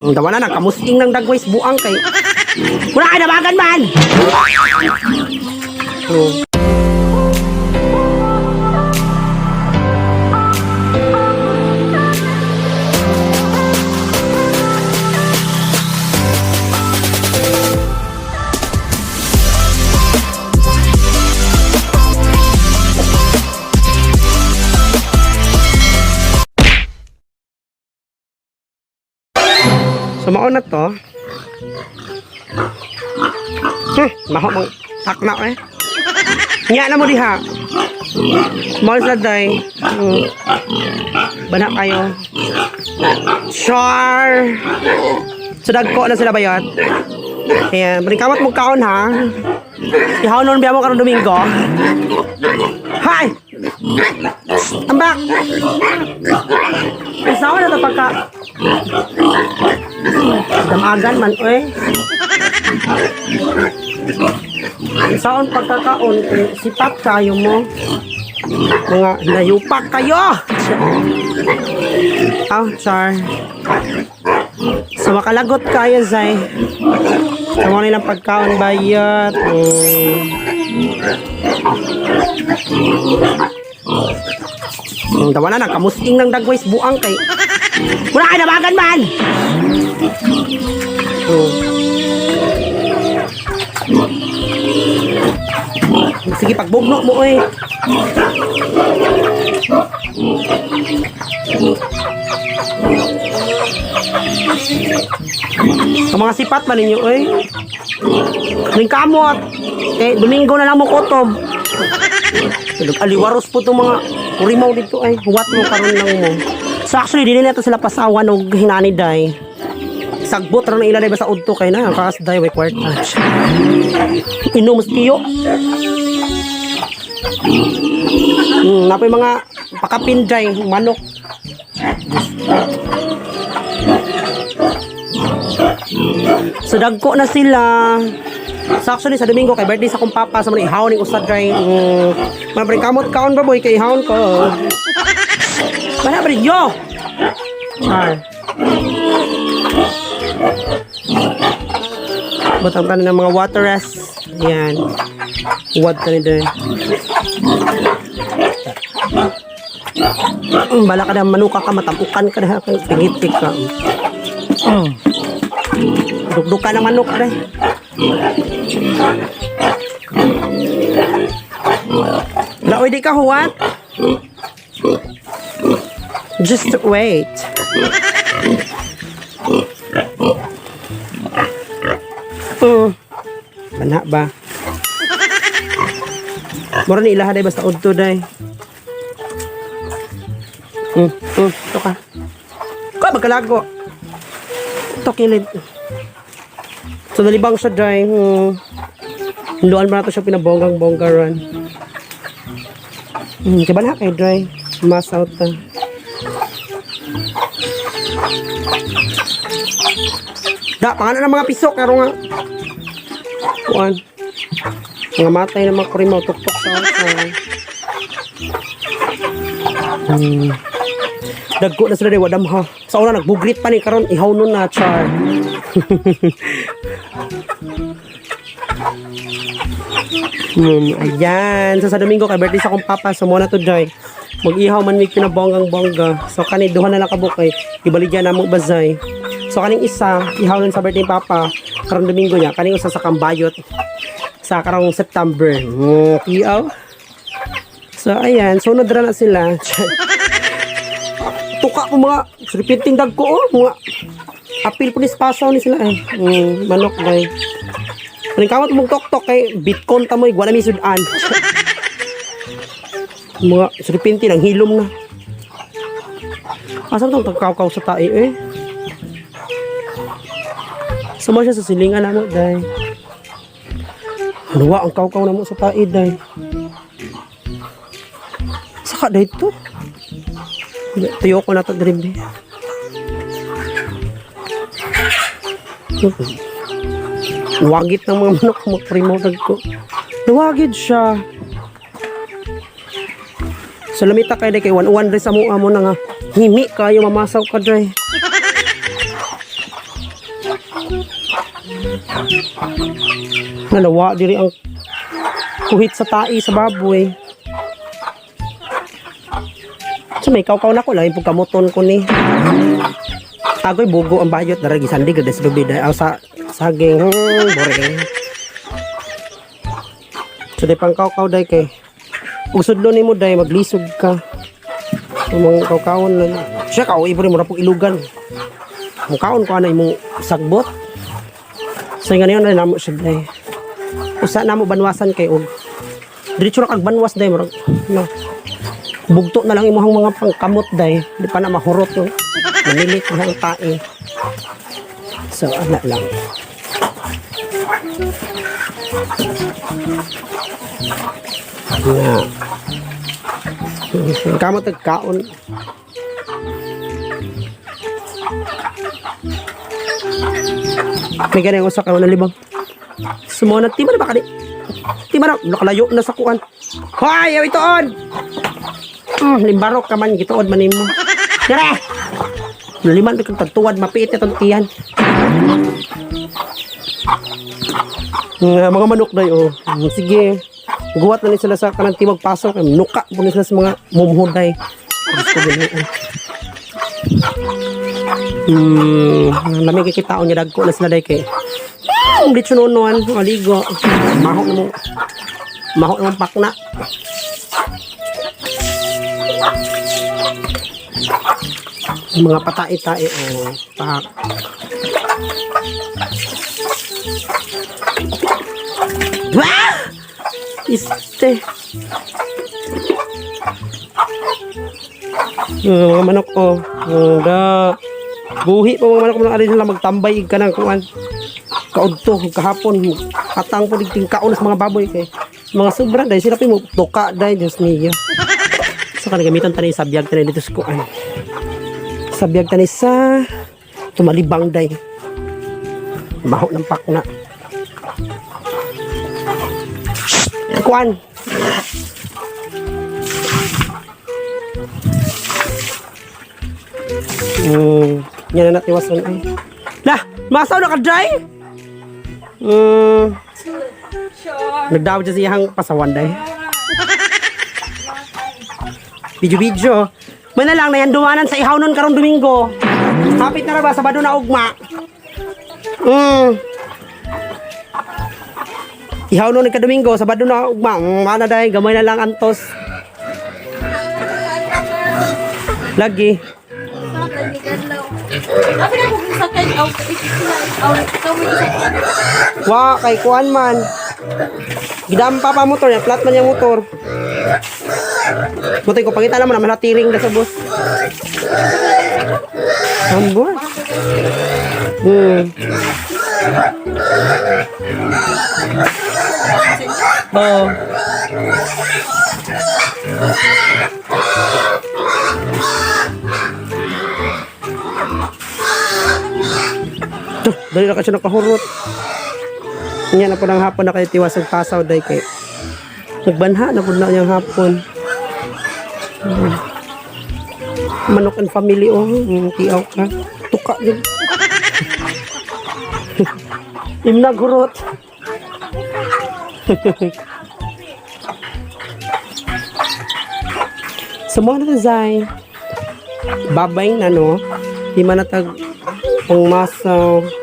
Ang dawa na nagkamusing ng dagways buang kay. Wala ka nabagan man. Oh. So mao na to. Maho mang takna eh. Nya na mo diha. Mao sa day. Bana kayo. Char. So dagko na sila bayot. Ayan, bring kamot mo kaon ha. Ihaw nun biya mo karon Domingo. Hi! Ambak! Isawa na to pagka damagan man oy. Saon pagkakaon, eh, sipat kayo mo. Mga hinayupak kayo! Ah, char. So makalagot kayo, Zay. Sa mga nilang pagkaon bayot. Dawa na, nagkamusing ng dagways buang kay. Wala ka nabagan man! Oh. Sige, pagbugno mo eh. Ang mga sipat man ninyo eh. Ning kamot. Eh, Domingo na lang mo kutob. Aliwaros po itong mga kurimaw dito ay. Huwat mo karon lang mo. So actually, dili na to sila pasawan og hinani day. Sagbot ra na ila day basta udto kay na ang kaas day way kwarta. Inom mas tiyo. Napoy mga pakapin day, manok. So dagko na sila. So actually sa Domingo kay birthday sa akong papa sa mga ihaw ning usad kay mga kamot kaon ba boy kay ihawon ko. Bana ba yo? Char. Batang tanin ng mga water rest. Yan. Huwad ka ni doon. Bala ka na manuka ka, matapukan ka na. Tingitik ka. Dugdug ka ng manok ka Laoy di ka huwat. Just wait. Bana ba? Mura ni ilaha day basta udto day. To ka. Ka magkalago. To kilid. So nalibang siya day. Hinduan ba nato siya pinabonggang-bongga ron. Kaya ba na kay dry? Mass out ta. Da, pangalan ng mga piso karo nga. Kuan. Mga matay ng mga kurimaw tuktok sa sa. Dagko na sila day wadam ha. Sa una nagbugrit pa ni karon ihaw nun na char. Ayan. So sa Domingo kay birthday sa akong papa so mo na to joy. Mag-ihaw man mig pinabonggang bongga. So kani duha na lang kabuk kay ibaligya na mo bazay. So kaning isa ihaw nun sa birthday ni papa karong Domingo niya kaning usa sa Kambayot sa karong September. Ihaw. So ayan, sunod ra na sila. Tuka po mga repeating dagko oh, mga apil po ni spaso ni sila eh. Manok day. Kaning kamot mong tok-tok kay Bitcoin ta mo wala mi sudan. Mga serpente nang hilom na. Asa tong tagkaw-kaw sa tae eh? Suma siya sa silingan namo day. Ano ang kaw-kaw namo sa tae day. Saka day to. Tuyo ko na to dream day. Nawagit ng mga manok mo primo ko. Nawagit siya. So lamita kay day kay 1-1 rin sa mua mo na nga. Himi kayo mamasaw ka dre. Nalawa diri ang kuhit sa tai sa baboy. So may kaukaw na ko lang yung pagkamuton ko ni. Agoy bugo ang bayot dara gisandig gud sa lubi aw sa saging boring. So di pang kaukaw day kay ug sudlo nimo day maglisod ka. Yung mga kaukawon lang. Siya ka ibri mo ra pug ilugan. Mukaon ko ana imong sagbot. So nga na namo siya day. Usa namo banwasan kay og diretso ra kag banwas day murag no. Bugto na lang imong mga pangkamot day, di pa na mahurot no. Manilit mo ang tae. So ana lang. Na. Kamot tag kaon. May ganyan usa ka na libang. Sumona, ti ba na ba kani? Ti ba na? Nakalayo na sa kuan. Hoy, ayaw ituon! Limbarok ka man, gituod man nimo. Dire! Liman kang tagtuwad, mapiit na itong tiyan. Mga manok day, oh. Sige. Guwat na ni sila sa kanang timog pasok. Eh, nuka po ni sila sa mga mumhuday. Diyos ko, Ginoo. Lamig kay kitaon niya dagko na sila day kay. Litsunonon, maligo. Maho na mo. Maho na mong pakna. Mga patae-tae, oh. Pak. Wah! Este. Mga manok, oh. Oh, da. Buhi pa mga manok mga alin sila magtambay ka ng kuan. Kaudto kahapon katang po digting kaon sa mga baboy kay mga sobra dahil sila pa mo tuka dahil Diyos niyo. So kanang gamiton tani sa biyag tani dito sa kuan. Sa biyag tani sa tumalibang day. Maho ng pakna. Kuan. Yan na natiwasan ay. Lah, masaw na ka dry? Nagdawad siya sa iyang pasawan day. Video-video. Mana lang na yan dumanan sa ihaw nun karong Domingo. Hapit na ra ba Sabado na ugma. Ihaw nun ka Domingo, Sabado na ugma. Mana day gamay na lang antos. Lagi. Kasi na kung sakay, aw, aw, ikaw may sakay. Wa kay kuan man. Gidampa pa motor, ya flat man yung motor. Buti ko pangita naman naman natiring na sa bus. Ambor. Oh. Tuh, dali na kasi nakahurot. Nya na po ng hapon na kayo tiwas ang pasaw day kay. Nagbanha na po na niyang hapon. Manok and family oh, tiaw ka. Tuka yun. Imnagurot. Sumuha na Zay. Babay na no. Di man natag pangmasaw.